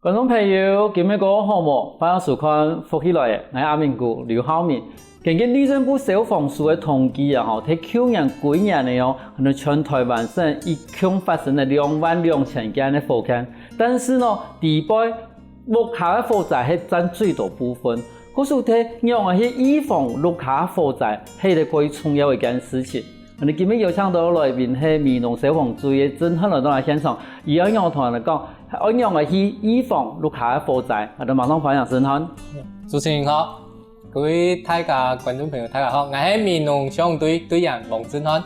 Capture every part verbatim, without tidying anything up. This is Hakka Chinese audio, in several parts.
觀眾朋友，今晡日過好無？歡迎收看《福氣來了》，𠊎係阿明哥劉浩明。根據內政部消防署个統計啊，吼，在舊年歸年个哦，可能全臺灣省一共發生了兩萬兩千件个火警。但是呢，底背屋下个火災係佔最多部分。故所在仰般去預防屋下火災，係一個過重要个一件事情。 𠊎等今晡日邀請到來賓係美濃消防隊个鄭瀚來到來現場，佢愛仰同𠊎等講，愛仰般去預防屋下个火災，𠊎等馬上歡迎鄭瀚。主持人好，各位大家觀眾朋友大家好，𠊎係美濃消防隊隊員黃鄭瀚。啊，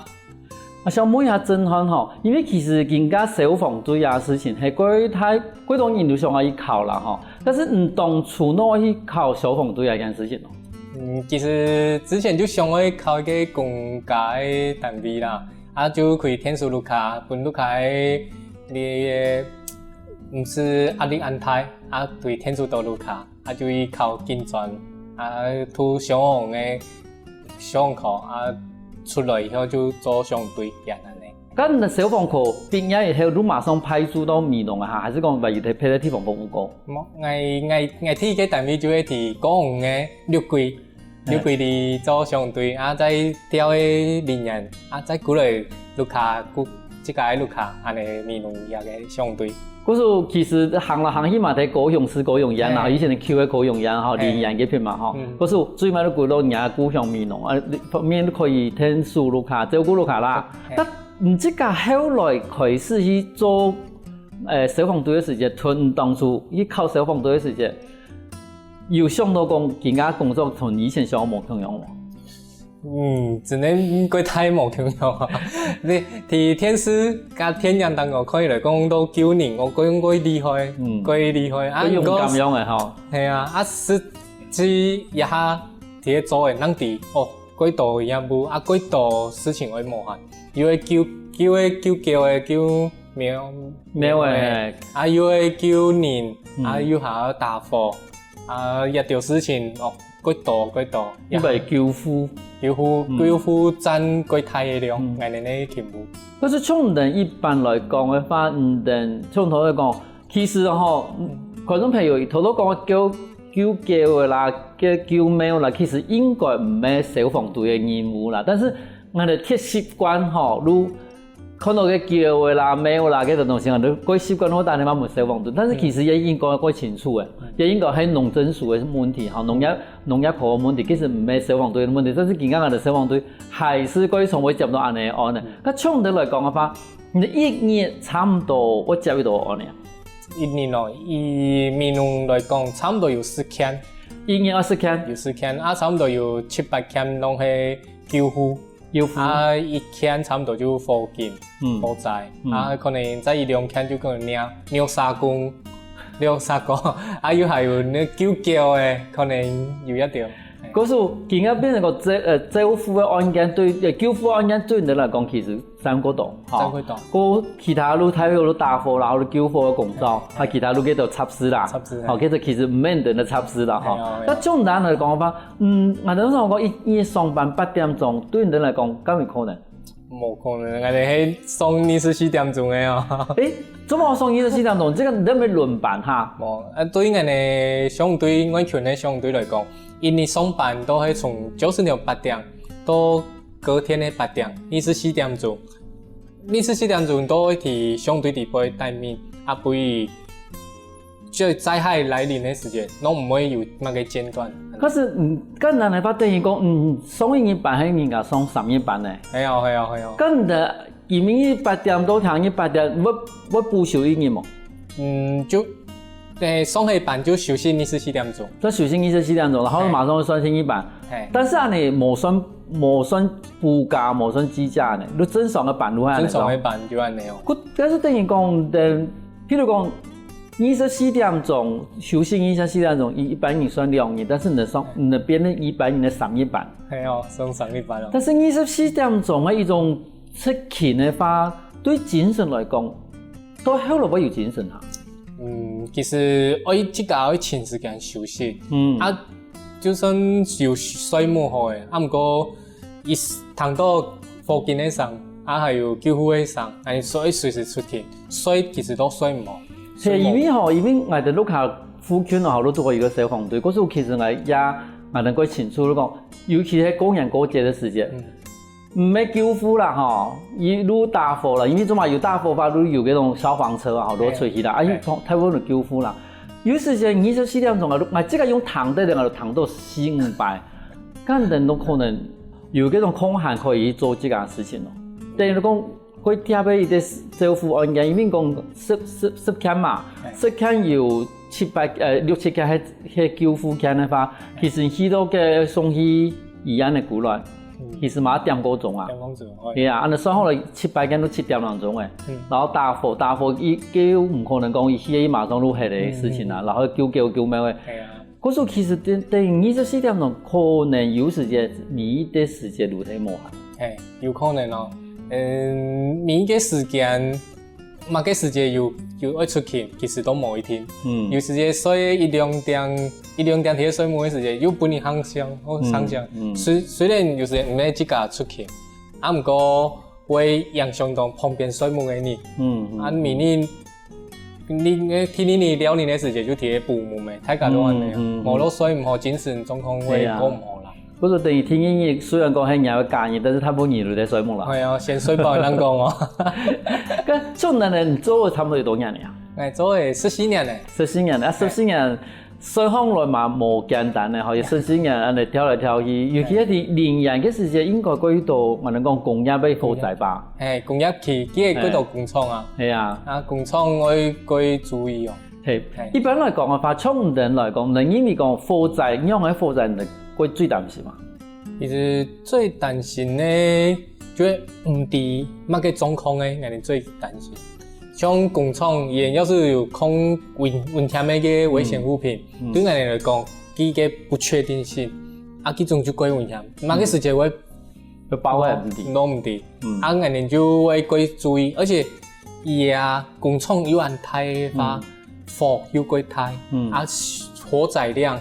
想問一下鄭瀚吼，因為其實今下消防隊啊事情係過大，過多人都想愛去考啦吼，但是你當初仰會去考消防隊啊這件事情哦？ 嗯，其實之前就想愛考一個公家个單位啦，啊就開電子屋下，分屋下个，你个，毋使壓力恁大，啊對電子到屋下，啊就去考警專，啊讀消防个消防科，啊出來以後就做消防隊員恁呢。該你消防科畢業以後，就馬上派駐到美濃啊，還係講還有在別个地方服務過？無，𠊎𠊎𠊎第一個單位就係在高雄个六龜。 六龜里做消防隊，啊再調个人員，啊再過來屋下，過自家个屋下，恁呢美濃這個消防隊。故所其實行來行去嘛，在高雄市高雄縣啦，以前个舊个高雄縣吼，林園該片嘛吼。故所最尾都歸到若故鄉美濃，啊，方面都可以𢯭手屋下，照顧屋下啦。該你自家後來開始去做，呃，消防隊个時節，同你當初去考消防隊个時節， 有想到講今下工作同以前想無共樣無？嗯，真个過大無共樣啊！你在電視佮電影當中看起來講到救人，哦，過過厲害，過厲害啊！過勇敢樣个吼。係啊，啊實際一下在該做个，正知哦，過多任務啊，過多事情愛無閒，又愛救救个救狗个救 貓，貓仔，啊又愛救人，啊又還愛打火，啊這兜事情哦，過多過多。因為救護，救護救護佔過大个量，𠊎等个勤務。但是像你等一般來講个話，你等像頭來講，其實吼，觀眾朋友頭頭講个救救狗个啦，救救貓啦，其實應該毋係消防隊个任務啦，但是𠊎等忒習慣吼，就 看到該狗仔啦、貓啦，該種東西啊，就過習慣會打電話問消防隊。但是其實也應該過清楚个，也應該係農政署个問題吼，農業農業科个問題，其實毋係消防隊个問題。但是今下个消防隊還係過常會接到恁呢个案呢。該像你來講个話，你一日差毋多會接幾多案呢？一日哦，以美濃來講，差毋多有十件。一日二十件？有十件啊，差毋多有七八件攏係救護。 有啊，一件差毋多就火警、火災，啊可能再一兩件就可能貓、貓砂工、貓砂工，啊又還有該救狗个，可能有一點。故所今下變成個照呃照護个案件對呃救護案件對你來講其實佔過多，佔過多。過其他就大概就打火啦，或者救火个工作，啊其他就該兜雜事啦，雜事，好，該兜其實毋免等个雜事啦，吼。該像你來講个話， 嗯，𠊎等想講一日上班八點鐘，對你等來講，敢有可能？無可能，𠊎等係上二十四點鐘个哦。誒，做麼个上二十四點鐘？這個你等愛輪班哈？無，啊對𠊎等消防隊，外勤个消防隊來講，一日上班都係從朝晨頭八點到隔天个八點，二十四點鐘。 二十四點鐘都會在消防隊底背待命，啊，不會就災害來臨个時節，都毋會有麼个間斷。可是，嗯，該恁樣个話，等於講，嗯，上一日班係人家上三日班呢？係啊，係啊，係啊。該你等一日八點到聽日八點，會會補休一日無？嗯，就，誒，上下班就休息二十四點鐘。就休息二十四點鐘，然後馬上就算上一班。係。但是恁樣無算 無算補假，無算計假呢，就正常个班就恁樣。正常个班就恁樣哦。故，但是等於講，等，譬如講，二十四點鐘休息，二十四點鐘，一一般人算兩日，但是你上，你變成一般人个三日班。係哦，上三日班哦。但是二十四點鐘个一種出勤个話，對精神來講，到後來會有精神哈？嗯，其實愛自家愛尋時間休息。嗯。啊，就算有睡無好个，啊，毋過 一聽到火警个聲，啊，還有救護个聲，恁樣隨隨時出勤，睡其實都睡毋好。係，因為吼，因為𠊎兜屋下附近吼，都做過一個消防隊，故所其實𠊎也，𠊎兜過清楚講，尤其係過年過節个時節，毋係救護啦吼，一路打火啦，因為做麼有打火話，就有該種消防車啊，吼，都出去啦，啊，大部分都救護啦。有時節二十四點鐘啊，𠊎自家用聽个，𠊎就聽到四五擺，根本都可能有該種空閒可以做這個事情咯。等於講， 會貼个一個照護案件，因為講十、十、十間嘛，十間有七八，呃，六七間係、係救護間个話，其實去到个送去醫院个過來，其實嘛點過鐘啊。點過鐘，係。係啊，恁樣算下來七八間都七點零鐘誒。然後打火，打火一个毋可能講一去一馬上就黑个事情啊，然後救狗救貓个。係啊。 故所其實等、等於二十四點鐘，可能有時節，每一個時節都係無閒。係，有可能哦。嗯，每一個時間，麼个時節有、有愛出勤，其實都無一定。嗯。有時節睡一兩點，一兩點天睡目个時節，又分你行想，哦，行想。雖、雖然有時節毋係自家出勤，啊，毋過會影響到旁邊睡目个人。嗯，嗯，啊，明日 你、你、天天你尞人个時節就直接補目咩，大家都恁樣，無落睡毋好，精神狀況會過毋好啦。或者等於天天你雖然講係你个假日，但是大部分你都在睡目啦。係啊，先睡飽正講哦。該像恁樣，你做了差不多有多少年了呀？哎，做了十四年了。十四年了，啊，十四年，算下來嘛，無簡單个吼，也十四年恁樣跳來跳去，尤其係臨演个時節，應該過遇到，𠊎等講工業个火災吧？哎，工業區，佢个過多工廠啊。 係啊。啊，工廠愛過注意哦。係，係。一般來講个話，像你等來講，你認為講火災，仰个火災你等會最擔心嘛？其實最擔心个，就係毋知麼个狀況个，𠊎等最擔心。像工廠，佢要是有放危、危險个危險物品，對𠊎等來講，佢个不確定性，啊，這種就過危險。麼个時節會 會爆个毋知。都毋知。嗯。啊，𠊎等就會過注意，而且佢啊，工廠又恁大个話，火又過大，啊，火災量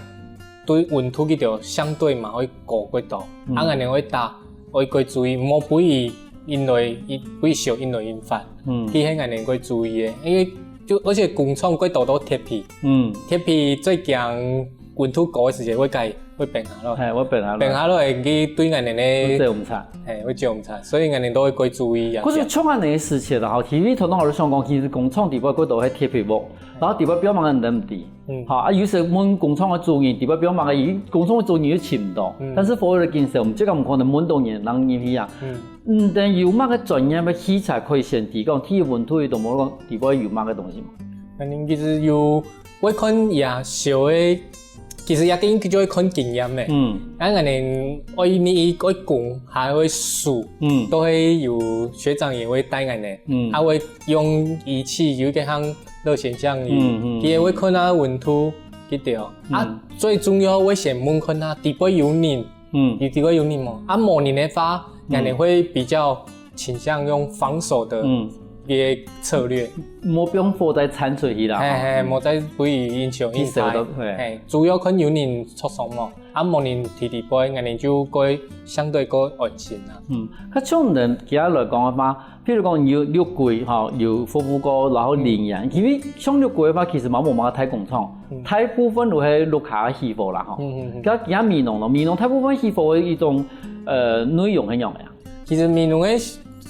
對溫度這條相對嘛會高過多，啊，𠊎等會打，會過注意，莫分佢引來、分佢燒引來引發，嗯，這係𠊎等會注意个，因為就而且工廠過多都鐵皮，嗯，鐵皮最驚 溫度高个時節會該、會崩下來。係，會崩下來。崩下來，佢對𠊎等个，會做毋差。係，會做毋差，所以𠊎等都會過注意啊。可是像恁樣个事情啦，吼，其實頭先𠊎都想講，其實工廠底背過多係鐵皮屋，然後底背標麼个人毋知。嗯。吼，啊，有時問工廠个主人，底背標麼个，工廠个主人又尋毋到，嗯，但是火災个警示，毋知敢有可能問到人，人入去啊。嗯。嗯，等有麼个專業个器材可以先提供，第一溫度都無講底背有麼个東西嘛？反正其實有 會看佢燒个，其實也應該就會看經驗个。嗯。啊，𠊎等愛你愛工還愛手，嗯，都會有學長也會帶𠊎等，嗯，啊，會用儀器，有一個像熱顯像儀，嗯，嗯，佢也會看啊溫度，佢對。啊，嗯，最重要會先問看啊，底背有人， 嗯，有機會有人無？啊，無人个話，嗯，𠊎等會比較傾向用防守的，嗯，一個策略。莫放火災燦出去啦，係，係，嗯，莫再分佢影響，去燒到，係。係，主要看有人著傷無，啊，無人在底背，𠊎等就會相對較安心啦。嗯，該像你等今日來講个話， 譬如講有六鬼吼，有服務過，然後臨演，因為像六鬼个話，其實嘛無麼个大工廠，嗯，大部分都係屋下起火啦吼。嗯，嗯，嗯。該其他美濃咯，美濃大部分起火个一種，呃，內容係仰仔啊？其實美濃个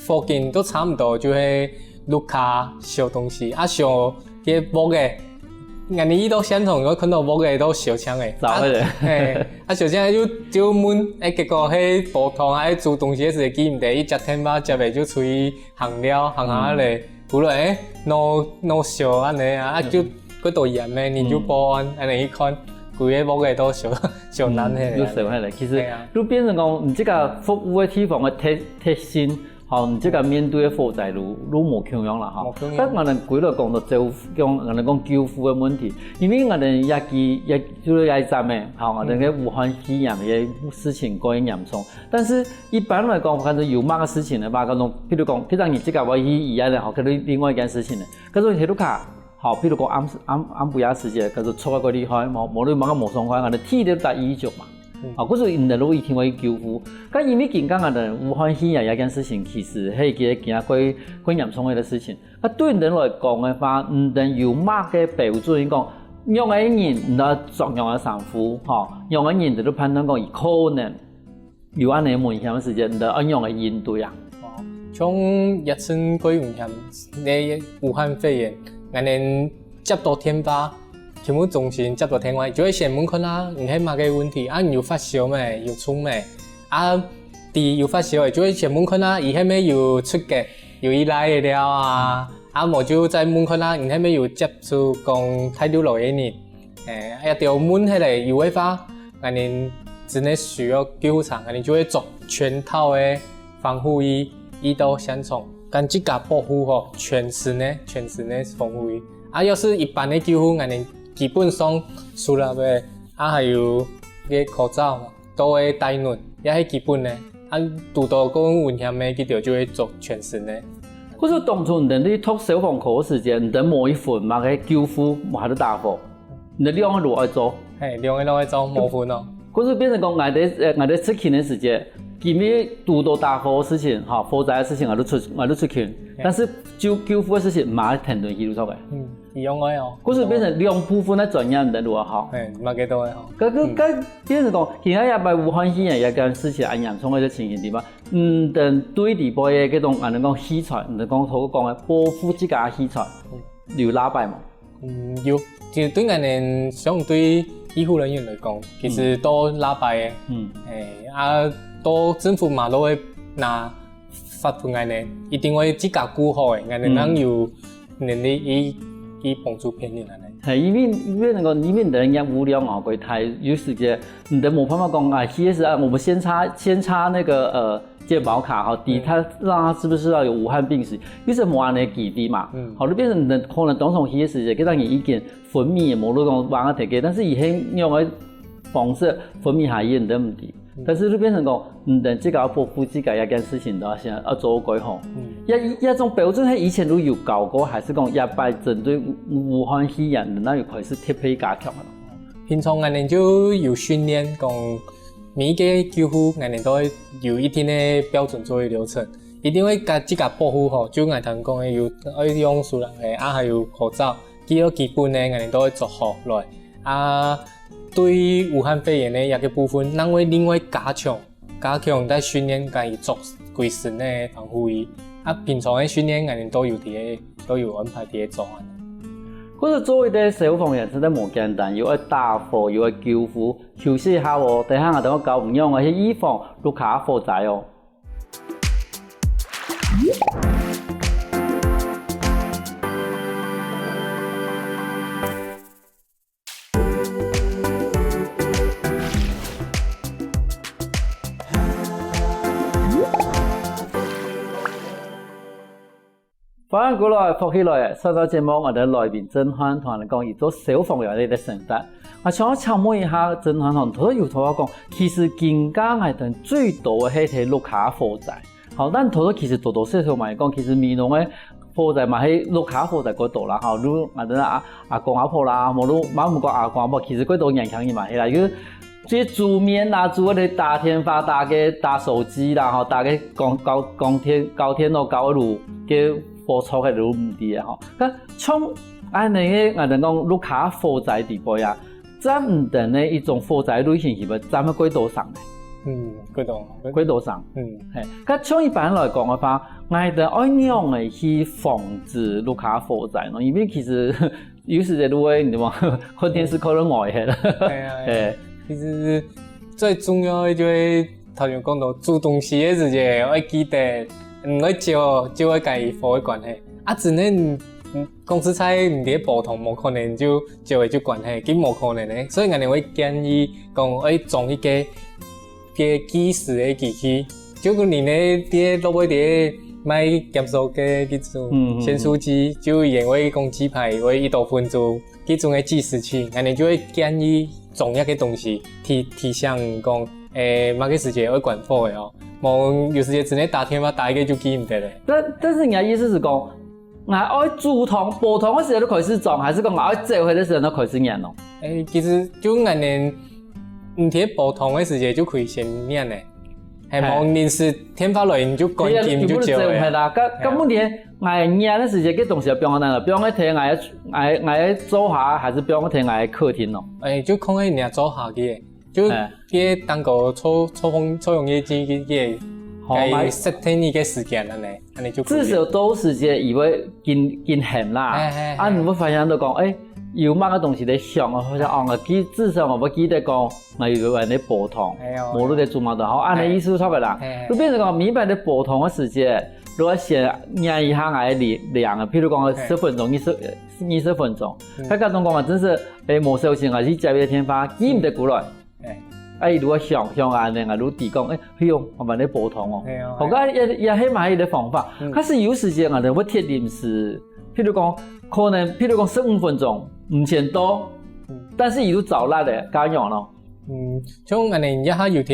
火警都差不多，就係屋下燒東西，啊，燒个屋个， 𠊎等遇到現場，𠊎看到屋个都燒青个。燒个。啊，係，啊，燒青个就，就問，欸，結果係煲湯還係煮東西个時，記毋得，一接電話接个就出去行了，行下咧，嗯，過來，欸，哪，哪燒恁樣啊，啊，就，嗯，過多煙个，你就報案，嗯，恁樣一看，規个屋个都燒，燒爛个。嗯，就燒爛个。其實，係啊，就變成講，你這個服務个地方个特，特性， 吼，你這個面對个火災就，就無共樣啦，吼。無共樣。但𠊎等歸來講到照，講，𠊎等講救護个問題，因為𠊎等這期，這，就係這一站个，吼，𠊎等个武漢肺炎个事情過嚴重。但是一般來講，反正有麼个事情个話，可能，譬如講，譬如講你自家愛去醫院个，吼，可能另外一件事情个。可是你屋下，吼，譬如講暗，暗，暗晡夜時節，可是吵到過厲害，無，無論麼个無爽快，𠊎等第一就打一一九嘛。嗯。啊，故所你兜一定會救護。該因為今下个人武漢肺炎這件事情，其實係一個今下過，過嚴重个事情。啊，對你兜來講个話，你兜有麼个標準講，仰般个人你兜著仰般个衫褲，吼，仰般个人你兜判斷講佢可能有恁樣个危險个時節，你兜愛仰般个應對啊？哦，像疫情過危險，你武漢肺炎，𠊎等接到電話， 救護中心接到電話，就會先問看啊，你係麼个問題，啊，你有發燒無？有重無？啊，知有發燒个，就會先問看啊，佢係毋係有出血，有依賴个了啊？啊，無就再問看啊，你係毋係有接觸講大陸來个人？欸，啊，這兜問下來有个話，𠊎等真个需要救護車，𠊎等就會著全套个防護衣，衣到現場，將自家保護好，全身个，全身个防護衣。 啊，若係一般个救護，𠊎等基本上手套个，啊，還有个口罩，都會戴等，這係基本个。啊，堵到較危險个，佢兜就會著全身个。故所當初你兜去讀消防科个時節，你兜無去分麼个救護，無法度打火，你兜兩个都愛做。嘿，兩个都愛做，無分哦。故所變成講，𠊎兜，呃，𠊎兜出勤个時節，因為堵到打火个事情，吼，火災个事情，𠊎兜出，𠊎兜出勤，嘿。但是救，救護个事情，嘛係跈等去就著个。嗯。 一樣个哦。故所變成兩部分个專業个如何好。嘿，麼个都會好。該，該，嗯。該變成講，今下這擺武漢肺炎這件事情恁嚴重个情形地方，嗯，你兜對裡背个這種，恁樣講器材，你兜講頭講个保護自家个器材，嗯。有哪擺無？嗯，有，其實對𠊎等相對醫護人員來講，其實都哪擺个。嗯。欸，啊，都政府嘛都會拿發分𠊎等，一定會自家顧好个，𠊎等正有 能力去，去幫助別人恁樣。嘿，因為，因為該個，因為你兜个業務量哦，過大，有時節你兜無辦法講啊，其實啊，我們先插，先插那個，呃，健保卡哈，抵他，嗯。讓他是不是要有武漢病史，有時無恁樣个機制嘛。嗯。好，就變成你兜可能當場去个時節，該當然已經昏迷，無論講往下提个，但是以後用个方式昏迷下去，你兜毋知。 嗯。但是就變成講，你兜自家要保護自家這件事情都要先要做過好。嗯。這，這種標準係以前都有教過，還係講這擺針對武漢肺炎，你兜有開始特別加強个？平常𠊎等就有訓練，講每一個救護，𠊎等都會有一定个標準作業流程，一定會將自家保護好，就𠊎頭先講个有愛用手套个，啊，還有口罩，這個基本个，𠊎等都會著好來。啊， 對武漢肺炎个這個部分，正會另外加強，加強在訓練佢著歸身个防護衣。啊，平常个訓練，𠊎等都有在該，都有安排在該做啊。故所做一個消防員真个無簡單，又愛打火，又愛救護，休息一下哦，等下𠊎兜教你仰般去預防屋下火災哦。 歡迎過來，福氣來了！上到節目，𠊎兜來賓震撼同𠊎兜講佢做消防員个生活。𠊎想愛請問一下震撼吼，頭先有同𠊎講，其實今下𠊎兜最多个係在屋下火災。 好，但頭頭其實多多少少嘛，講其實美濃个火災嘛，係屋下火災較多啦，吼，如𠊎兜阿，阿公阿婆啦，無論，嘛毋講阿公阿婆，其實較多年輕人嘛，係啦，就，這煮麵啦，煮个打電話，打个，打手機啦，吼，打个講，講，講電，搞電腦，搞路，个火燭个都毋知个吼。該像恁樣个，𠊎兜講屋下火災底背啊， 佔你兜个一種火災類型，係毋係佔个較多成呢？嗯，較多。較多成。嗯。嘿，該像一般來講个話，𠊎兜愛仰般去防止屋下火災呢？因為其實有時節都會，你知無？看電視看到呆忒了。係啊，係啊。嘿。其實最重要个就係頭先講到煮東西个時節，愛記得，嗯，愛照，照該个火个關係。啊，真个，嗯，嗯， 講實在，你个火筒無可能就，就會就關忒，佢無可能个。所以𠊎兜會建議講，愛裝一個，個計時个機器，就講你呢，在落尾在賣減速个該種嗯，嗯，嗯。鹹酥雞，就因為講雞排會一多分鐘，該種个計時器，𠊎兜就會建議裝一個東西，提，提醒講，欸，麼个時節會關火个哦。無，有時節真个打電話打一個就記毋得了。但，但是你个意思係講， 𠊎愛煮湯、煲湯个時節就開始裝，還係講𠊎愛走忒个時節就開始燃咯？欸，其實就𠊎兜你在煲湯个時節就可以先研呢，係無臨時電話來你就趕緊就走了。係啦，該該問題，𠊎研个時節，該東西放在哪？放在𠊎𠊎𠊎个灶下，還係放在𠊎个客廳哦？誒，就放在若灶下个，就該蛋糕做做放做容易記个，好，該設定一個時間恁呢。 恁呢就可以。至少到時節佢會緊緊炕啦。啊，你會發現到講，誒，有麼个東西在響啊，或者哦，𠊎記至少𠊎會記得講，𠊎有在該煲湯，無就在煮麼个，好，恁呢意思差不多啦。就變成講，每擺在煲湯个時節，就愛先研一下𠊎个量，譬如講十分鐘、二十二十分鐘，該假裝講啊，真係誒無小心啊，去接一個電話，記毋得過來。 誒，啊，佢就會響響啊，恁呢啊，就知講，誒，係哦，𠊎慢慢在煲湯哦。係哦，好，該也也係嘛一個方法。可是有時節啊，會忒臨時，譬如講，可能譬如講十五分鐘毋曾到，但是佢就燥熱了，該仰咯。嗯，像恁呢，這下有兜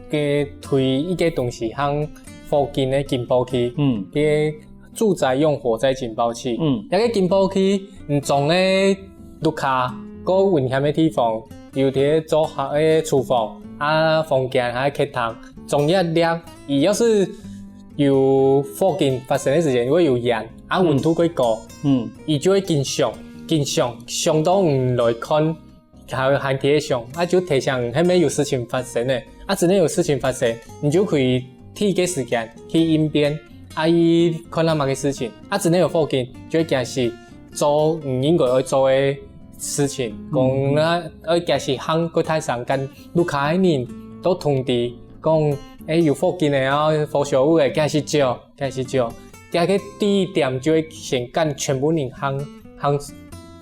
个推一個東西，喊火警个警報器。嗯，該 住宅用火災警報器。嗯，這個警報器，你裝在屋下，較危險个地方，有兜灶下个廚房，啊，房間還有客廳，裝一粒，佢要是有火警發生个時間，因為有煙，啊，溫度較高，嗯，佢就會緊響，緊響，響到你來看， 還還在該響，啊就提醒係毋係有事情發生了。啊真个有事情發生，你就可以第一個時間去應變，啊去看下麼个事情。啊真个有火警，就會驚死做毋應該愛做个事情，講啊愛驚死喊較大聲，跟屋下个人都通知，講誒有火警了啊，火燒屋了，驚死走，驚死走。該個第一點就會先跟全部人喊喊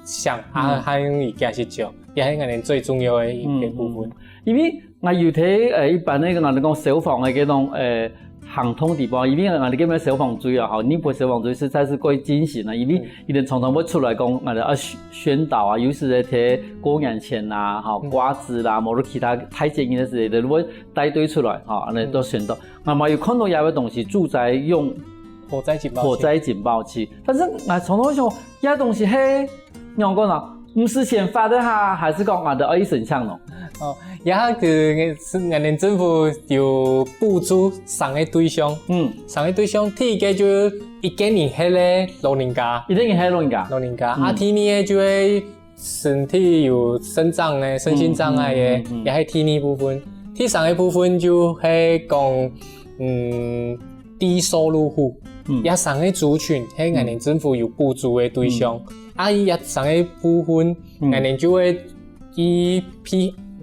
響，啊喊佢驚死走。 也係𠊎等最重要个一個部分。因為𠊎有兜誒一般个𠊎等講消防个該種誒行動地方，因為𠊎等這邊消防隊啊，吼，日本消防隊實在係過盡心啊，因為佢等常常會出來講，𠊎等啊宣宣導啊，有時在過年前啊，吼，掛紙啦，無論其他大節日个時節，佢等會帶隊出來，吼，恁呢做宣導。𠊎嘛有看到有个東西，住宅用火災警報器。火災警報器，但是𠊎常常會想， 這東西係仰般啊？毋使錢發个哈，還係講𠊎等愛申請咯？哦，這下个係𠊎等政府有補助三個對象。嗯，三個對象，第一個就一個人歇个老人家，一個人歇老人家，老人家。啊，第二個就係身體有身障个、身心障礙个，也係第二部分。第三個部分就係講，嗯，低收入戶。 這三個族群係𠊎等政府有補助个對象。啊，這三個部分，𠊎等就會去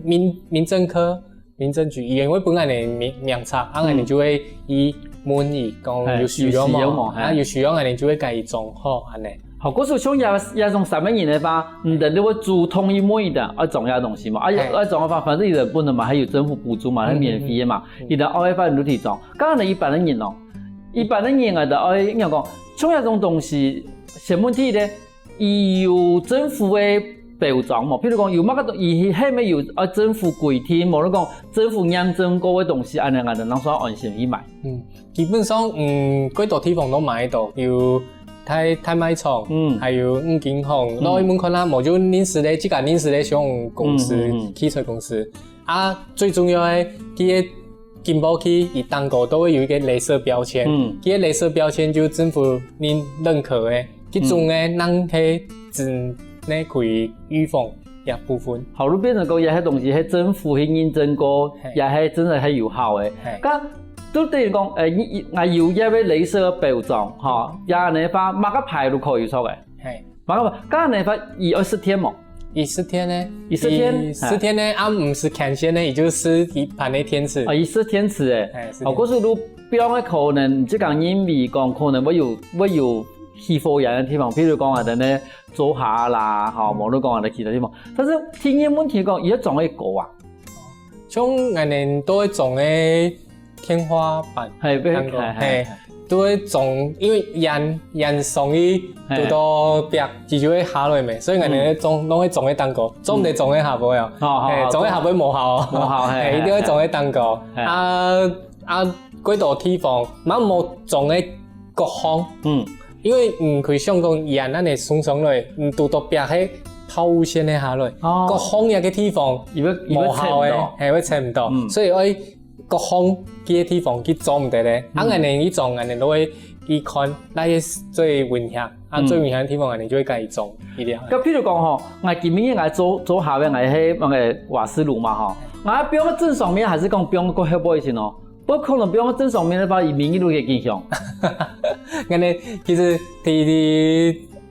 民民政科、民政局，佢會分𠊎等名名冊，啊，𠊎等就會去問佢講有需要無，啊，有需要𠊎等就會佮佢裝好恁呢。好，故所像這這種三個人个話，你等就會主動去問佢等愛裝這東西嘛，啊，愛裝个話，反正佢等本來嘛還有政府補助嘛，還免費个嘛，佢等愛个話你就去裝。 該恁呢一般个人哦，一般个人啊，就愛仰講，像這種東西，先問題咧，佢有政府个保障無？譬如講，有麼个東，佢係毋係有啊政府規定，無論講政府驗證過个東西，恁呢𠊎等正算安心去買。嗯，基本上，嗯，幾多地方都買得到，有大大賣場，嗯，還有五金行，嗯，然後你們看啊，無就認識个，自家認識个，像公司，嗯嗯嗯，汽車公司， 啊，最重要个，佢个警報器佢頂高都會有一個雷射標籤，嗯，佢个雷射標籤就政府認認可个，這種个正係真个可以預防這部分。好，就變成講，這些東西係政府去認證過，也係真个係有效个。該就等於講，誒，你你𠊎有這個雷射標章，吼，這樣个話，麼个牌都可以出个。 係。麼个牌，該恁呢話，佢愛食電無？佢食電呢，佢食電，佢食電呢，啊，毋係牽線呢，佢就係一般个電池。啊，佢食電池誒。係，食電池。哦，故所你放个可能，這個認為講可能會有會有起火源个地方，譬如講啊，等呢灶下啦，吼，無論講啊，其他地方。但是第二問題講，佢愛裝个高啊。像𠊎等都會裝个 天花板，係，頂高，係，係，係，都會裝，因為煙煙囥去堵到壁，佢就會下來咩，所以𠊎等裝攏會裝个頂高，做毋得裝个下背哦，係，裝个下背無效哦，無效，係，一定會裝个頂高。啊啊，幾多地方，嘛無裝个角項，嗯，因為你可以想講煙恁呢衝上來，你堵到壁係抛物線个下來，哦。各項个地方，佢會，佢會無效个，撐毋到。係，會撐毋到。嗯。所以愛各項个地方去做毋得个。嗯。啊，恁樣一種，恁樣都會去看，哪个最危險，啊，嗯。最危險个地方，恁樣就會改一種，一定。該譬如講吼，𠊎今晡日𠊎做，做下个，𠊎係那個瓦斯爐嘛吼，𠊎放正上面還係講放過後背先哦？ 不可能放正上面个話，佢明日就會影響。恁樣，其實在，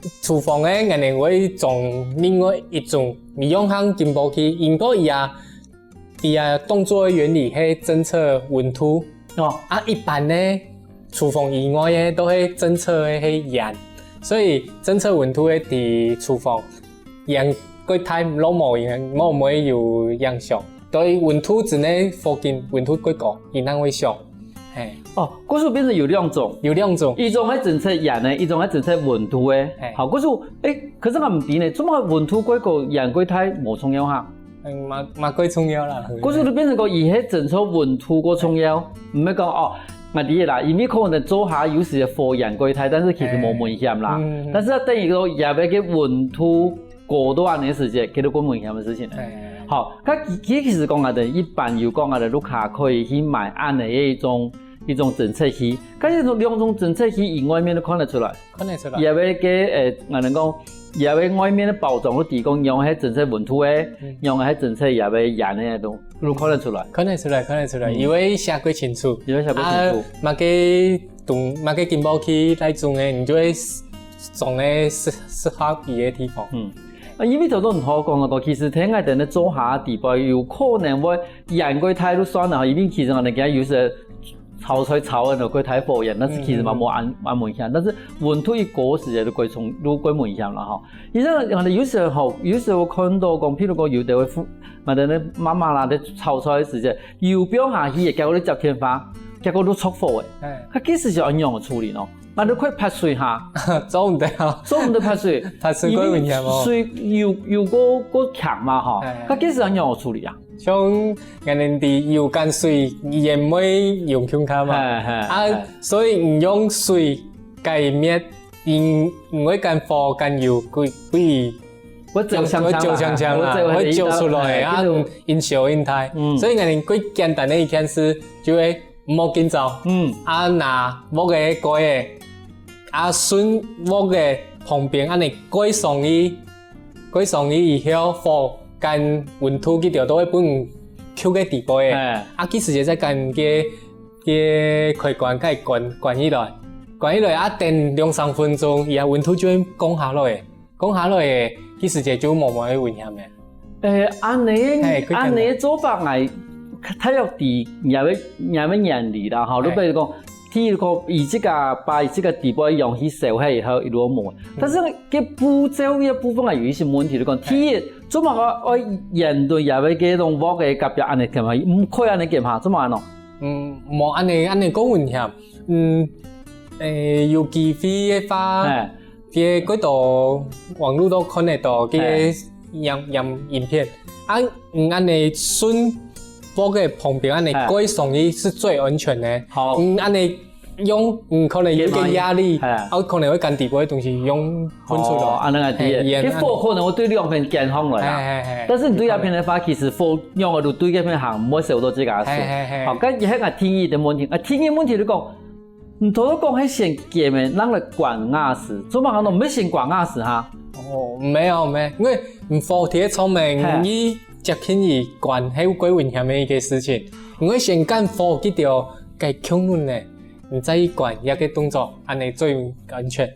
在廚房个，恁樣會裝另外一種，你用較緊薄去，因為佢啊，佢啊動作个原理係偵測溫度。哦。啊，一般呢，廚房以外个都係偵測个係煙，所以偵測溫度个在廚房，煙過大，落無影，無，無會有影響。 對溫度之內附近溫度過高，佢正會響。係。哦，故所變成有兩種。有兩種。一種係偵測煙个，一種係偵測溫度个。係。好，故所，誒，可是𠊎毋知呢，做麼个溫度過高，煙過大無重要哈？嗯，嘛，嘛過重要啦。故所就變成講，佢係偵測溫度過重要，毋係講哦，𠊎知啦，因為可能灶下有時火煙過大，但是其實無危險啦。嗯。但是要等於講，這个个溫度 過多恁樣个時節，佢就過危險个事情了。哎。好，該其，其實講啊，一般有講啊，你屋下可以去買恁樣个一種，一種偵測器。該這種兩種偵測器，佢外面都看得出來。看得出來。佢个个，誒，𠊎等講，佢个外面个包裝都提供，用个係偵測溫度个，嗯。用个係偵測佢个煙个，都，都看得出來。看得出來，看得出來，嗯。佢會寫過清楚。佢會寫過清楚。啊，麼个東，麼个警報器，該種个，你就會 總个適，適合佢个地方。嗯。啊，因為頭先你好講个，其實在𠊎等个灶下底背有可能會煙過大就算了，因為其實𠊎等今有時炒菜炒个過大火煙，但是其實嘛，嗯。無恁，恁危險，但是溫度一高時就過重，就過危險了哈。其實𠊎等有時候，有時候看到講，譬如講有的會，𠊎等个媽媽啦，在炒菜个時節，油放下去，結果你接電話，結果就著火个。哎。該其實就恁樣个處理咯。 啊，你可以潑水哈。做毋得啊。做毋得潑水。潑水過危險哦。因為水有，有過，過強嘛吼。哎，哎。該其實恁樣處理啊？像𠊎等知油跟水，佢毋會用共下嘛。哎，哎，啊，哎。所以你用水該滅，因，因為跟火、跟油，佢，佢會燒香香啦，會燒香香啦，會燒出來啊，哎，這種。因燒因大。嗯。所以𠊎等最簡單个一件事，就係 莫緊張。嗯。啊，拿鑊个蓋仔，啊，順鑊个旁邊恁樣蓋上去，蓋上去以後，火跟溫度去調到會分佢个底背仔。哎。啊，佢時節再跟个，个開關，該關，關起來。關起來，啊，等兩三分鐘，佢个溫度就會降下來。 降下來个，其實這就無麼个危險个。誒，恁樣，嘿，可以恁樣个做法，𠊎大約知，也會，也會原理啦，吼。嘿。你比如講，第一個，佢自家把佢自家底背个氧氣燒忒以後，佢就無。嗯。但是呢，這步驟个部分啊，有一些問題，就講，嘿。第一，做麼个愛沿著也會這種鑊个隔壁恁樣撳下去，毋可以恁樣撳下，做麼个呢？嗯，無恁樣，恁樣講危險。嗯，誒，有機會个話，嘿。 這个過多網路都看得到，這个嘿。影，影，影片。啊，嗯，恁樣順鍋个旁邊恁樣嘿。蓋上去是最安全个。好。嗯，恁樣用，嗯，可能有點壓力，嘿。啊，可能會跟底部个東西用噴出來。哦，恁樣啊，對。嘿，煙這火可能會對兩片濺上來啊。嘿，嘿，嘿。但是你對這片个話，其實火用了就對這片行，毋會燒到自家手。嘿，嘿，嘿。好，該這係𠊎第一个問題。啊，第二个問題就講， 你頭先講係先撳个，正來關瓦斯，做麼个講毋係先關瓦斯哈？哦，沒有，沒有，因為你火在个上面，嘿。你接近佢關，係有過危險个一個事情。你愛先關火，記得哦，該強暖呢，你再去關，這個動作，恁樣最安全。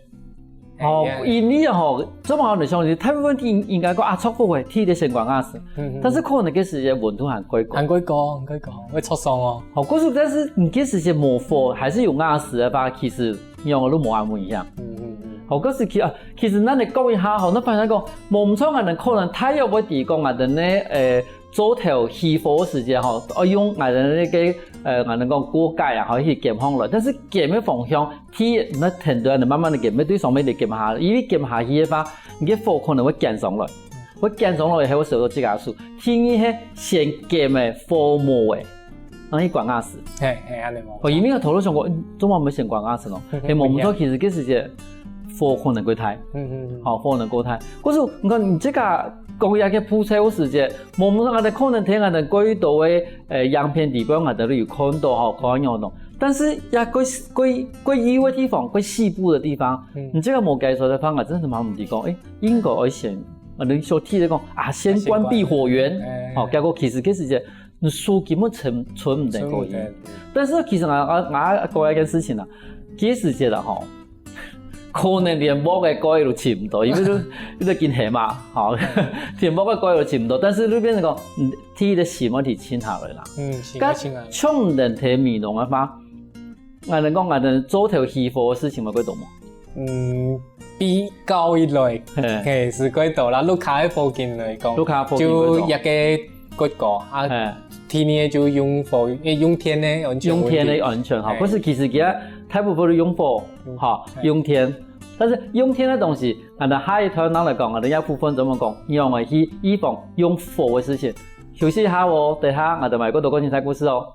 哦，哎呀。因為吼，做麼个講，大部分應，應該講啊，著火个，第一个先關瓦斯。嗯，嗯，嗯。但是可能該時節溫度還過高。還過高，還過高，會著傷哦。好，可是但是你該時節無火，還係有瓦斯个話，其實仰仔都無恁危險。嗯，嗯，嗯。好，可是其，啊，其實咱來講一下吼，咱發現講，無毋著，𠊎等可能大約會知講𠊎等呢，呃，灶頭起火个時節吼，愛用𠊎等那個，呃，𠊎等講鍋蓋啊，吼，去撳上來。但是撳个方向，第一，你停頓，你慢慢个撳，莫對上面个撳下，因為撳下去个話，你个火可能會濺上來。 會濺上來，還會燒到自家手。第二係先撳个火無个，正去關瓦斯。嘿，嘿，恁樣無。哦，因為𠊎頭先想過，嗯，做麼个毋係先關瓦斯咯？嘿，嘿，係無毋著，其實該時節火可能過大。嗯嗯嗯。吼，火可能過大。可是你看，你這个講這个步驟个時節，某某上个可能聽个人過多个，呃，影片底背，𠊎兜有看到吼，看到樣咯。但是也過過過遠个地方，過西部个地方，嗯。你這个無解說个話，𠊎真係蠻毋知講，誒，應該愛先，啊，你所提个講啊，先關閉火源，哎。吼，結果其實該時節，你手根本伸伸毋得過去。伸毋得。但是其實啊啊啊，講一件事情啊，該時節啦吼，可能連屋个蓋都尋毋到，因為都都緊黑嘛，吼，連屋个蓋都尋毋到。但是你變成講，嗯，第一个心問題清下來啦。嗯，是，該清下來。像人在美濃个話， 𠊎兜講，𠊎兜做頭起火个事情嘛，過多無？嗯，比較一來，嘿。嘿，係過多啦。屋下个附近來講，屋下附近過多。就一个結果啊，嘿。第二个就用火，誒，用電个安全問題。用電个安全，吼。嘿。可是其實佢大部分都用火，嗯，吼，嘿。用電。但是用電个東西，𠊎兜下一段落來講，𠊎兜這部分專門講，用个去預防用火个事情。休息一下哦，等下𠊎兜還有過多个精彩故事哦。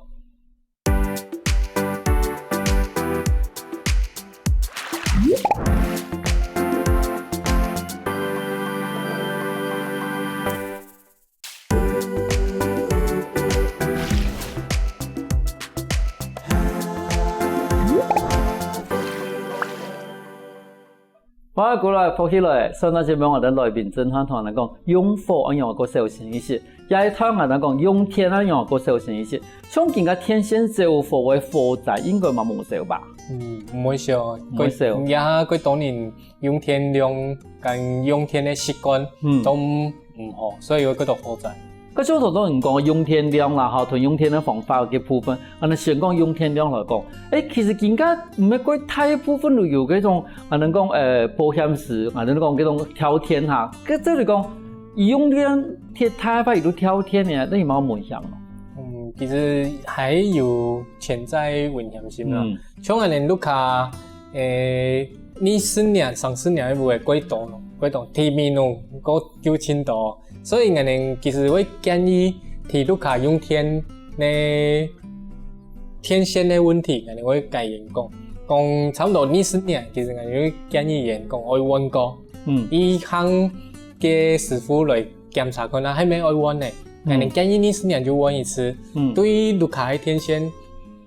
歡迎過來，福氣來！上段節目𠊎兜來賓正漢同𠊎兜講，用火愛仰般過小心一息，這一段𠊎兜講用電愛仰般過小心一息。像今个電線走火个火災應該嘛無少吧？嗯，毋會少，毋會少。也過多人用電量，跟用電个習慣，嗯。都毋好，所以會過多火災。 該像頭先人講个用電量啦，吼，同用電个方法个部分，𠊎兜先講用電量來講，誒，其實今个毋係講大部分都有該種，𠊎兜講，呃，保險絲，𠊎兜講該種跳電哈，該這裡講，用電鐵塔法有跳電呢，該有無危險咯？嗯，其實還有潛在危險性啦。嗯。像𠊎兜屋下，誒，二十年、三十年个有个過多咯，過多，地面咯，過有盡多。 所以𠊎兜其實會建議在屋下用電个電線个問題，𠊎兜會改員工。講差不多二十年，其實𠊎兜會建議員工愛換過。嗯。以後个師傅來檢查看啊，係毋係愛換呢？嗯。𠊎兜建議二十年就換一次。嗯。對屋下个電線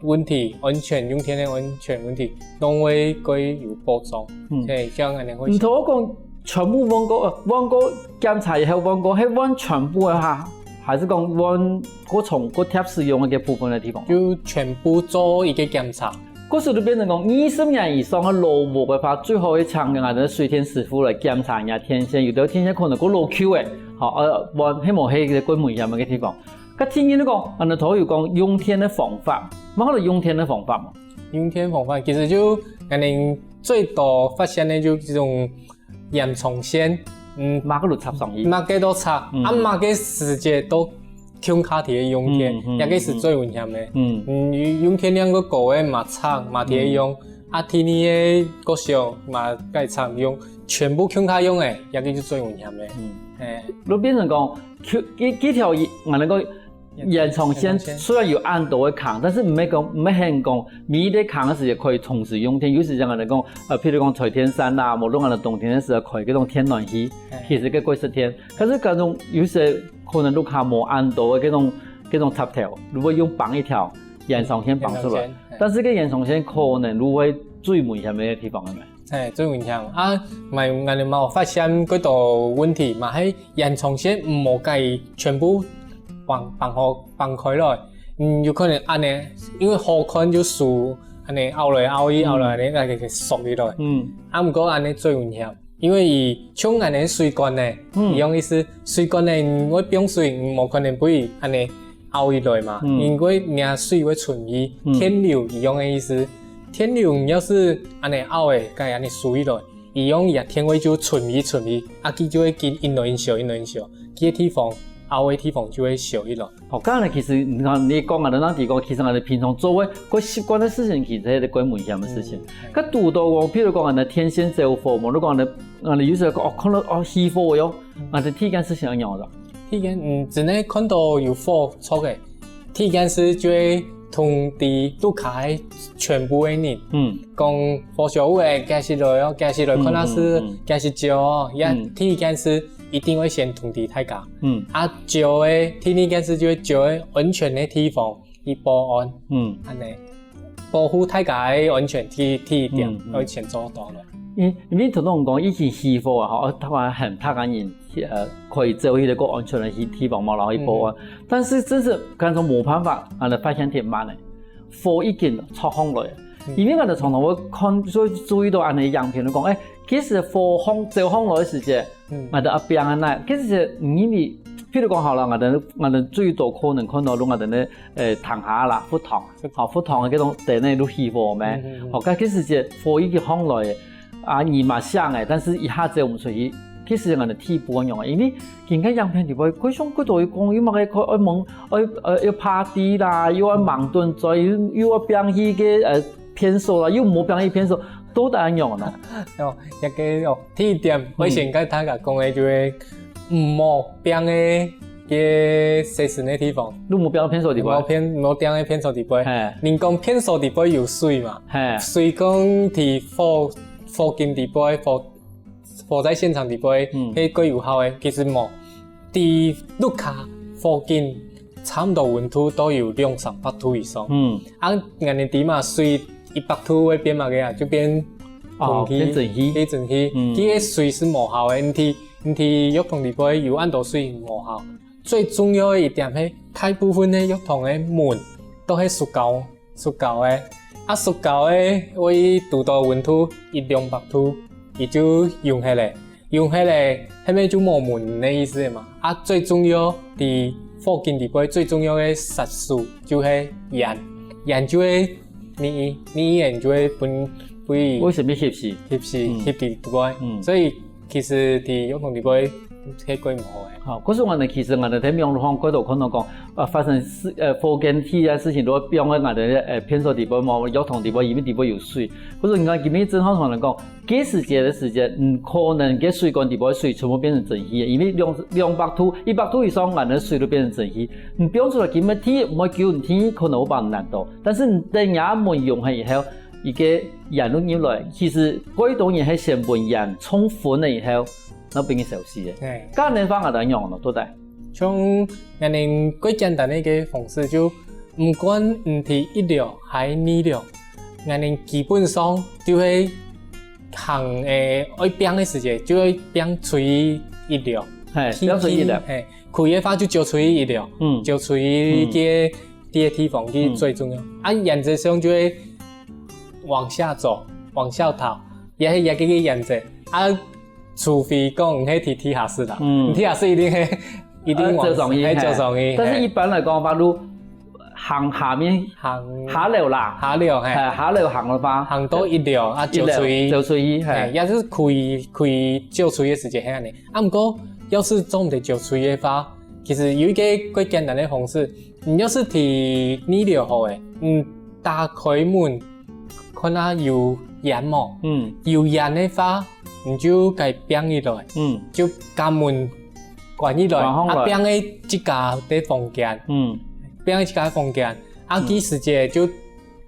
問題，安全，用電个安全問題，攏會較有保障。嗯。嘿，這樣恁樣會。你同𠊎講全部換過，呃，換過檢查以後換過，係換全部个哈，還係講換過重、過貼使用个部分个地方？就全部做一個檢查。故所就變成講，二十年以上个老屋个話，最好係請𠊎兜水電師傅來檢查一下電線，有兜電線可能過老舊个，好，呃，換，係無係一個過危險个地方。 該第二你講，恁樣頭有講用電个方法，麼个用電个方法嘛？用電方法其實就𠊎兜最多發現个就這種延長線，嗯，麼个都插上去。麼个都插，嗯。啊，麼个時節都共下在該用電，嗯，嗯，這個係最危險个。嗯。嗯，用電量較高个嘛插，嘛在該用，嗯。啊，第二个較少嘛該插用，全部共下用个，這個就最危險个。嗯。嘿。就變成講， 佢，佢，佢條，𠊎兜講延長線雖然有恁多个孔，但是毋係講，毋係很講，每一個孔个時節可以同時用電，有時像𠊎兜講，呃，譬如講吹電扇啦，無論𠊎兜冬天个時候開該種電暖氣，嘿。其實个過食電。可是該種有些可能屋下無恁多个該種，該種插頭，如果用綁一條延長線綁出來，延長線，嘿。但是个延長線可能就會最危險个地方，係無？ 嘿，最危險。啊，嘛，𠊎兜嘛有發現幾多問題，嘛係延長線毋好該全部放，放好，放開來。嗯，有可能恁樣，因為好看就輸，恁樣拗來拗去，嗯。拗來拗去，該個，該個縮起來。嗯。啊，毋過恁樣最危險，因為佢像恁樣水管呢，嗯。一樣意思，水管呢，你會放水，你無可能分佢恁樣 拗起來嘛，嗯。因為若水會伸去，嗯。電流一樣个意思。電流你要是恁樣拗个，該恁樣收起來，一樣佢个電位就伸去伸去，啊，佢就會緊緊來緊小，緊來緊小，佢个地方拗个地方就會小起來。哦，剛才其實你看你講啊，那地方其實𠊎兜平常做个、个習慣个事情，其實係个危險个事情。嗯。該堵到講，譬如講，𠊎兜電線走火，無，你講𠊎兜，𠊎兜有時候講，哦，看到，哦，起火喲，嗯。𠊎兜第一件事情愛仰般？ 第一件，嗯，真个看到有火著个，第一件事就會通知屋下个全部个人，嗯。講火燒屋个，幾時來哦，幾時來看下事，嗯，嗯，嗯。幾時走哦，也，嗯。第一件事一定會先通知大家。嗯。啊，走个，第二件事就係走个安全个地方去報案。嗯。恁呢，保護大家个安全第，第一點，嗯，嗯。愛先做到了。因，因為頭先講疫情起火啊，吼，台灣很大个人，呃，可以走去一個安全个地，地方嘛，然後去報案。嗯。但是真是，感覺無辦法，啊，發現忒慢了。 火已經著䟘來。嗯。因為𠊎兜常常會看，所以注意到恁呢影片，講，欸，其實火䟘，著䟘來个時節，嗯。𠊎兜愛拚恁呢，其實因為，譬如講好了，𠊎兜，𠊎兜最多可能看到，𠊎兜呢，呃，塘下啦，佛堂，佛堂。好，佛堂个該種地呢，就起火咩？嗯，嗯，嗯。好，該其實這火已經䟘來了， 啊，你嘛想欸，但是一下走毋出去，其實𠊎兜地步恁樣啊，因為今个影片裡背，佢上過多有講，又麼个愛問，愛，呃，愛拍地啦，又愛吂忒水，又，又愛拚去个，呃，便所啦，又無拚去便所，到底恁樣呢？哦，這個哦，第一點，嗯。𠊎先跟大家講个就係，毋好拚个，个洗身个地方。你無拚便所裡背？無便，無拚个便所裡背。嘿。人講便所裡背有水嘛。嘿。水講在火 火警裡背，火，火災現場裡背，嗯。係最有效个，其實無。在屋下附近，差毋多溫度都有兩三百度以上。嗯。啊，𠊎兜知嘛，水一百度會變麼个啊？就變哦，空氣，變蒸氣。變蒸氣。嗯。佢个水係無效个，你在，你在浴堂裡背有恁多水無效。最重要个一點係，大部分个浴堂个門都係塑膠 塑膠个。啊，塑膠个會堵到溫度一兩百度，佢就溶忒咧。溶忒咧，係毋係就無門个意思嘛？啊，最重要，在火警裡背最重要个殺手就係煙。煙就係，你，你煙就係分，分為什麼翕死？翕死，嗯。翕裡背。嗯。所以 其實在浴堂裡背，係最毋好个。好，可是𠊎兜其實𠊎兜在網路上過多看到講，呃，發生事，呃，火警起个事情，都會放在𠊎兜个，呃，便所裡背嘛，浴堂裡背，因為裡背有水。可是你看，今日正好同人講，該時節个時節，嗯，可能該水管裡背个水全部變成蒸氣个，因為兩，兩百度、一百度以上，𠊎兜个水都變成蒸氣。你放出來，今日天毋會久，你天可能會把你難到。但是你等下門用好以後， 一個煙就入來，其實過多人係先分煙衝昏了以後，那變成燒死个。嘿。該恁樣个話，𠊎兜仰般做得？像𠊎兜最簡單个一個方式，就毋管你在一樓還係二樓，𠊎兜基本上就係行，誒，愛拚个時節，就愛拚出去一樓。嘿，去，拚出去一樓。去，嘿，開个話就走出去一樓，嗯。走出去嗯。該，該地方去嗯。最重要。啊，原則上就係 往下走，往下逃，也係，也係該个原則。啊，除非講你係在地下室啦，嗯。地下室一定係，一定往，啊，走上去，係走上去，嘿。但是一般來講，嘿。比如行下面，行下樓啦，下樓，嘿。嘿，下樓行个話，行到一樓，啊，一樓，走出去，走出去，嘿。嘿，也係開，開走出去个時節係恁樣。啊，毋過，要是做毋得走出去个話，其實有一個最簡單个方式，你要是在二樓好了，你打開門， 看下有煙無？嗯。有煙个話，你就該拚起來，嗯。就將門關起來，關起來。啊，拚去自家个房間，嗯。拚去自家个房間，啊，嗯。該時節就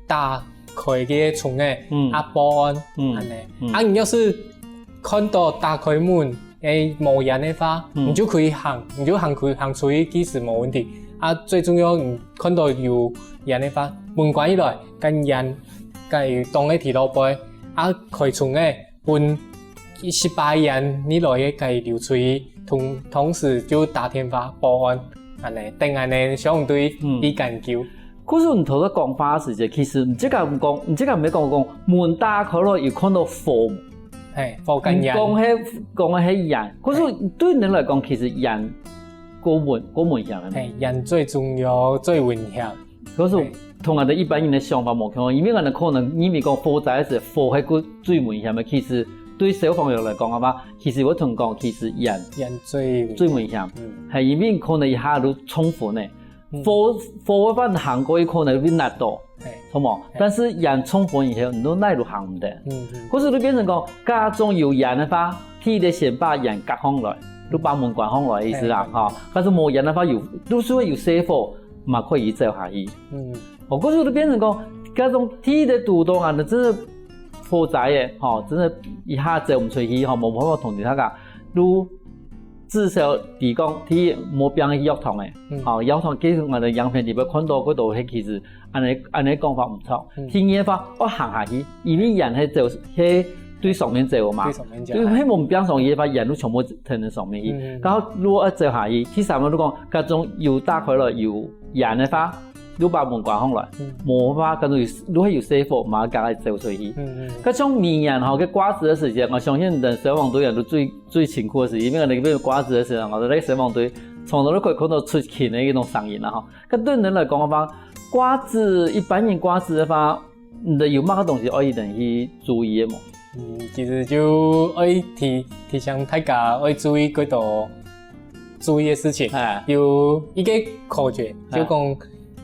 打開該个窗仔，嗯。啊，報案，嗯。恁樣。嗯。啊，你要是看到打開門， 誒，無煙个話，嗯。你就可以行，你就行去，行出去，其實無問題。啊，最重要，你看到有煙个話，門關起來，該煙，該擋个地牢背，啊，開窗仔，分一息仔煙，你來个該流出去，同，同時就打電話報案，恁樣，等恁樣相對嗯。去研究。 可是你頭先講話个時節，其實你這個毋講，你這個毋係講講門打開了有看到火，嘿，火跟煙。你講係，講个係煙。可是對你來講，其實煙較危，較危險个。嘿，煙最重要，最危險。可是嘿。同𠊎兜一般人个想法無共樣，因為𠊎兜可能認為講火災个時，火係較最危險个。其實對消防員來講个話，其實𠊎同講，其實煙煙最危險。最危險。嗯。嘿，因為可能一下就衝昏了。 嗯。火，火个話行過去可能會焫到，嘿。著無？嘿。但是煙衝昏以後，你都哪都行毋得。嗯，嗯。可是就變成講，家中有煙个話，第一个先把煙隔起來，就把門關起來个意思啦，嘿，嘿。吼。但是無煙个話，有，就算有細火，嘛可以走下去。嗯。哦，故所就變成講，該種第一个堵到啊，真个火災个，吼，真个一下走毋出去，吼，無辦法通知大家，就至少提供第一，無放去藥堂个，嗯。吼，藥堂其實𠊎兜影片裡背看到，佢都係其實恁呢，恁呢講法毋著。嗯。第二个話，愛行下去，因為煙係走，係對上面走嘛。對上面走。對，係無放上去个話，煙就全部跈等上面去。嗯。然後如果愛走下去，第三个就講，該種有打開來有煙个話， 就把門關上來，嗯。無法，跟住有，就會有細火，嘛，趕快走出去。嗯，嗯。該像明年吼，該掛紙个時節，𠊎相信等消防隊員都最，最辛苦个時節，因為𠊎兜該掛紙个時節，𠊎兜該消防隊從頭到尾看到出勤个一種聲音啦吼。該對人來講个話，掛紙，一般人掛紙个話，你兜有麼个東西愛佢等去注意个無？嗯，其實就愛提，提醒大家愛注意幾多注意个事情。哎。有一個口訣，哎。就講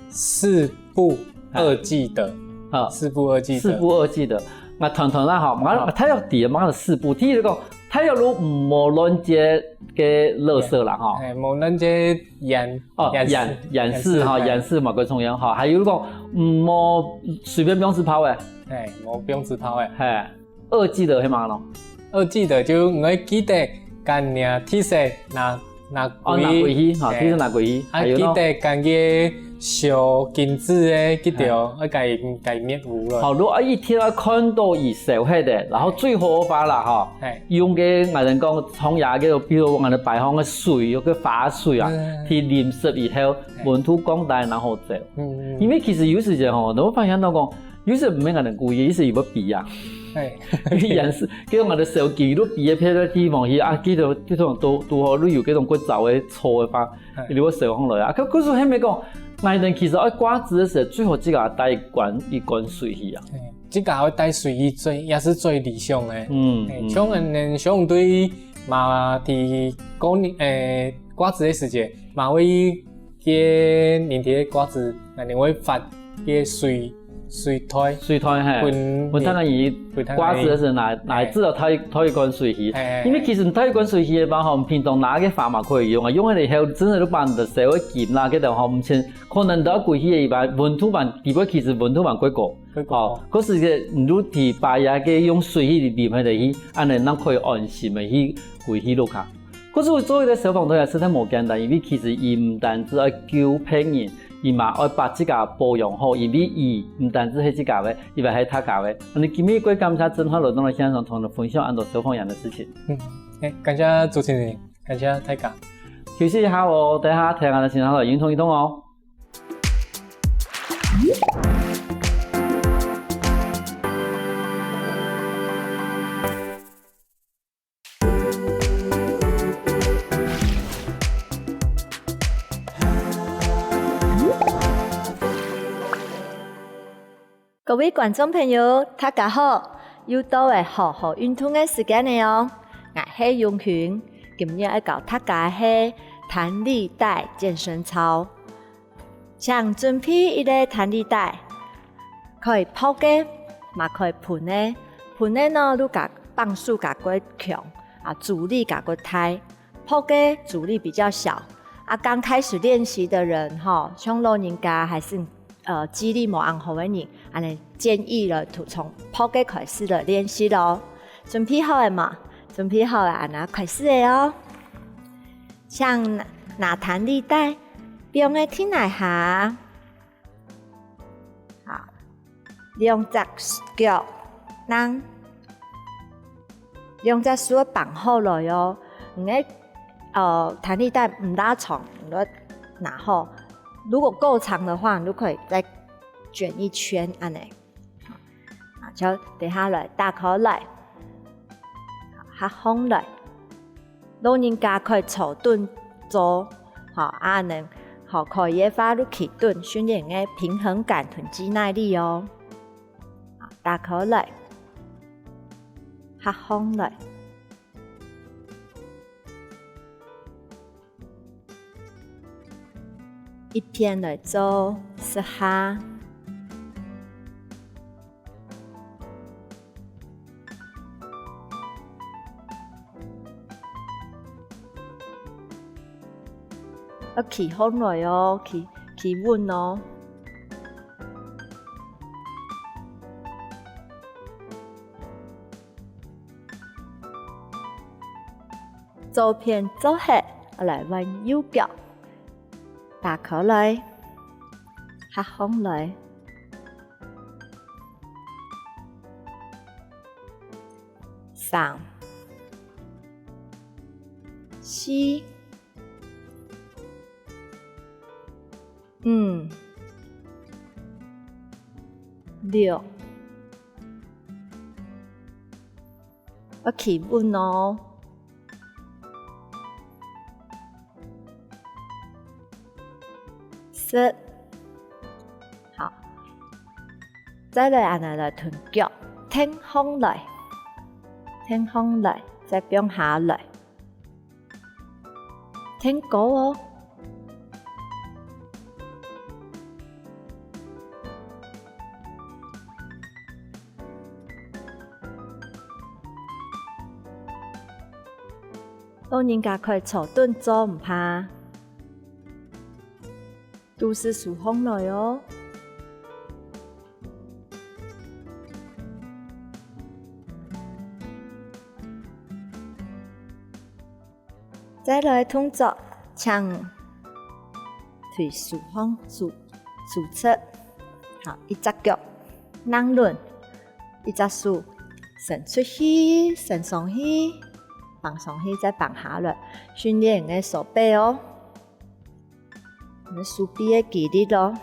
四不二記得。啊。四不二記得。四不二記得。𠊎團團啦吼，𠊎，啊。大約知，麼个四不。第一个講，大約就毋好亂接个垃圾啦吼。哎，無亂接煙，哦，煙，煙屎，煙屎吼，哎。煙屎嘛，較重要吼。還有講，毋好隨便放紙炮个。哎，無放紙炮个。嘿。 二記得係麼个咯？二記得就你愛記得將若地色拿，拿歸，哦，拿歸去，吼，嘿。地色拿歸去。啊，還有咯？記得將該燒金紙个，記得哦，嘿。愛該，該滅烏了。好，如果一定愛看到佢燒忒个，然後最好个話啦，吼，嘿。用該𠊎兜講創業个，比如𠊎兜擺放个水，有個花水啊，嗯。去淋濕以後，嘿。溫度降低，然後走。嗯，嗯。因為其實有時節吼，你會發現到講， 有時毋係𠊎兜故意，有時佢會飛啊。嘿。佢煙屎，結果𠊎兜燒金，佢都飛到別个地方去啊，結果，結果堵，堵好，又有該種骨燥个臭个話，嘿。佢就會燒上來啊。可，可是後尾講，𠊎兜其實愛掛紙个時候，最好自家帶一罐，一罐水去啊。嘿，自家愛帶水去最，也係最理想个。嗯，嘿，嗯。像𠊎兜相對嘛，在過年，誒，掛紙个時節，嘛會 該人在該掛紙，𠊎兜會發該水，水袋。水袋，嘿。分，分大人去分大人去。掛紙个時候拿，拿，嘿。至少帶，帶一罐水去。嘿，嘿，嘿。因為其實你帶一罐水去个話吼，平常拿个花嘛可以用啊，用了以後，真个就把你个手會金啦，該兜吼，毋像，可能都要歸去个一般，溫度嘛，底背其實溫度嘛過高。過高。哦，可是个，你就提把那個用水去淋下去，恁呢，咱可以安心个去歸去屋下。 可是我做一個消防隊員實在無簡單，因為其實佢毋單止愛救別人，佢嘛愛把自家保養好，因為佢毋單止係自家个，佢還係大家个。恁呢今日過感謝真好，來到現場同你分享恁多消防員个事情。嗯，誒，感謝主持人，感謝大家。休息一下哦，等下聽下先好，運動運動哦。 各位觀眾朋友，大家好！又到了好好運動个時間了哦！𠊎係永群，今日愛教大家个係彈力帶健身操。 請準備一個彈力帶，可以薄个，嘛可以分个。分个呢，就較磅數較過強，啊，阻力較過大。薄个阻力比較小。啊，剛開始練習的人吼，像老人家還係，呃，肌力無恁好个人，恁呢建議了，就從薄个開始來練習囉。準備好了無？準備好了，恁呢開始了哦。 請拿，拿彈力帶，放个地泥下。好，兩隻腳，拿，兩隻手放好來哦。你个，呃，彈力帶毋罅長，你就拿好。如果夠長的話，你就可以再捲一圈，恁呢。 啊，就等下來打開來，合䟘來。老人家可以坐等做，吼，啊，恁呢，吼，可以个話就企等，訓練个平衡感同肌耐力哦。啊，打開來，合䟘來。 一片來做十下。愛企䟘來哦，企，企穩哦。左片做忒，來換右腳，打開來，合䟘來。三、四、五、六，愛企穩哦。十，好，再來恁仔來同腳挺䟘來，挺䟘來，再放下來。 挺高哦。老人家可以坐等做，毋怕。 肚屎收䟘來哦。再來動作，請腿收䟘，收，收直。好，一隻腳硬輪，一隻手伸出去，伸上去，放上去，再放下來，訓練你个手背哦。 你手臂个肌力咯。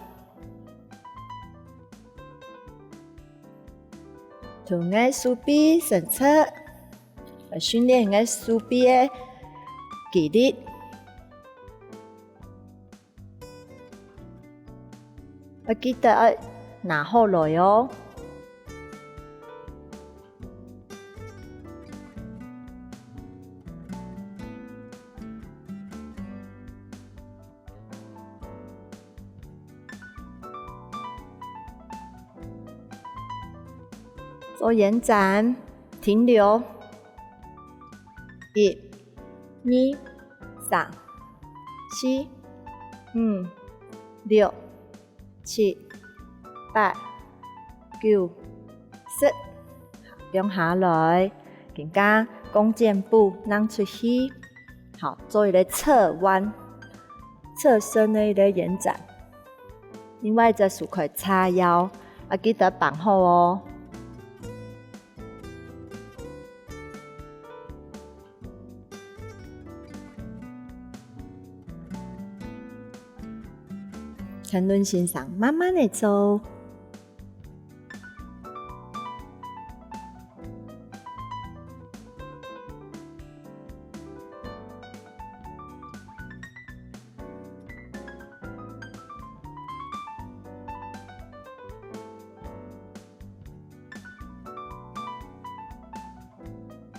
同你个手臂伸直，來訓練你个手臂个肌力。愛記得愛拿好來哦。 做延展，停留。一、二、三、四、五、六、 七、八、九、十，放下來，緊將弓箭步㧯出去。好，做一個側彎，側身个一個延展。另外一隻手可以叉腰，愛記得綁好哦。 請恁仔細慢慢仔做。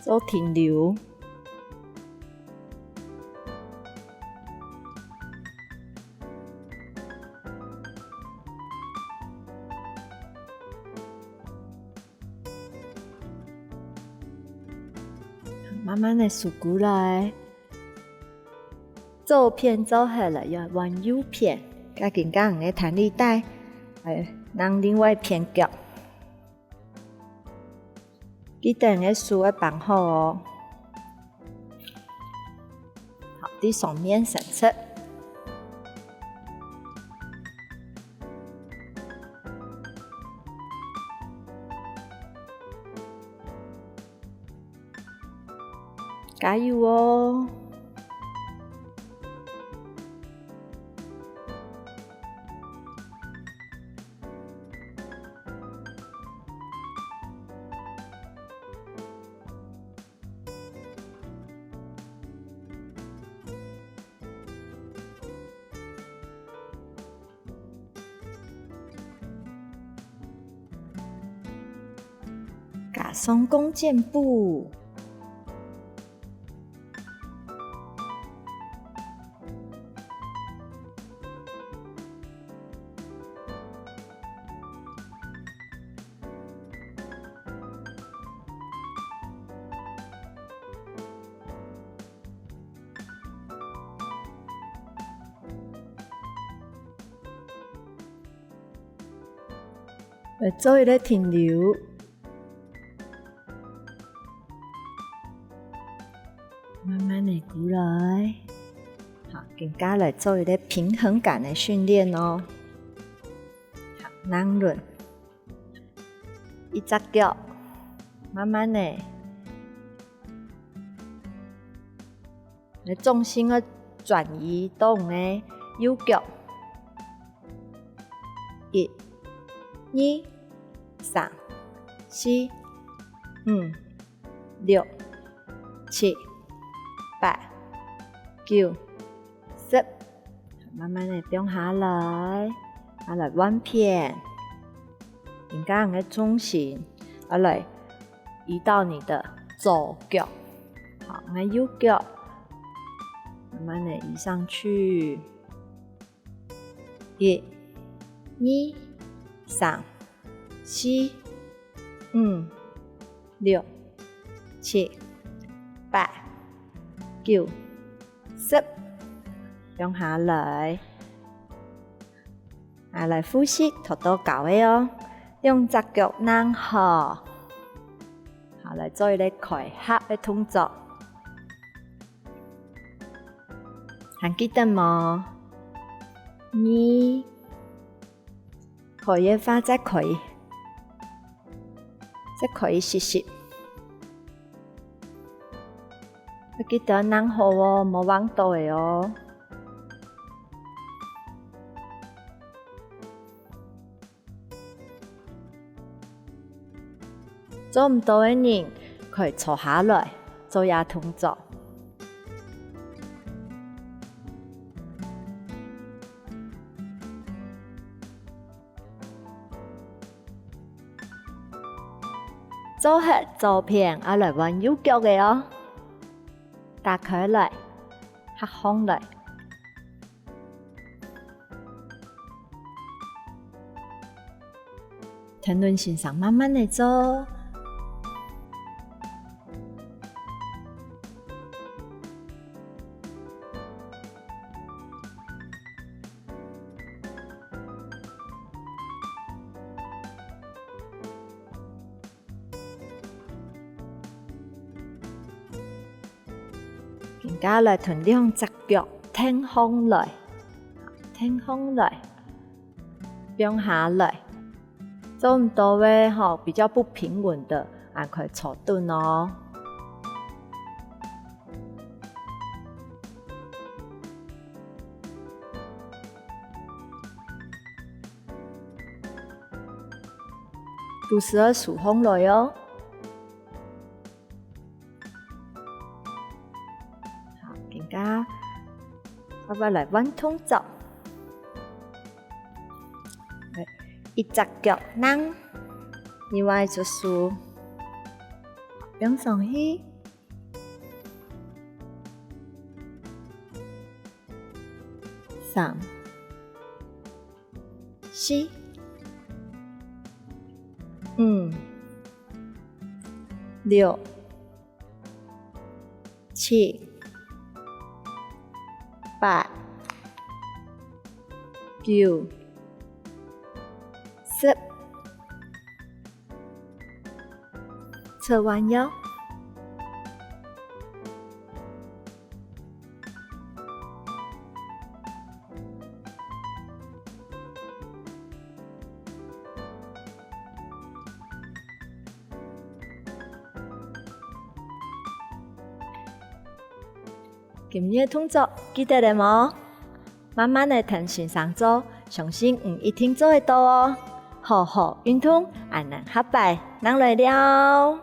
做停留。 慢慢仔收過來。左片做忒了，愛換右片，該緊將你个彈力帶，來，㧯另外一片腳。記得你个手愛綁好哦。 好，在上面伸直。加油哦！ 加上弓箭步。 來做一個停留。慢慢仔家來做一個平衡感个訓練哦。好，躘輪，一隻腳，慢慢仔，你重心愛轉移到你个右腳。一、二、三、四、五、六、七、八、九、十，慢慢仔放下來，啊來換片。你个重心，啊來移到你个左腳，好，你个右腳，慢慢仔移上去。一、二、三、四、五、六、七、八、九、十，放下來。啊來複習頭到教个哦，兩隻腳躘好，好來做一個開合个動作。還記得無？你 可以个話再可以，再可以試試。愛記得躘好哦，莫橫倒仔哦。做毋到个人，可以坐下來，做這動作。 做忒左片，愛來換右腳个哦。打開來，合䟘來。躘輪先生慢慢仔做。 今下來同兩隻腳挺䟘來，挺䟘來，放下來。做毋到个吼，比較不平穩个，還可以坐等哦。 肚屎愛收䟘來哦。好，今下爸爸來換動作。一隻腳躘，另外一隻手放上去。 三、四、五、六、七、八、九、十。 側彎腰。今日个動作記得了無？慢慢仔跈先生做，相信你一定做得到哦！好好運動，恁樣下擺正來尞。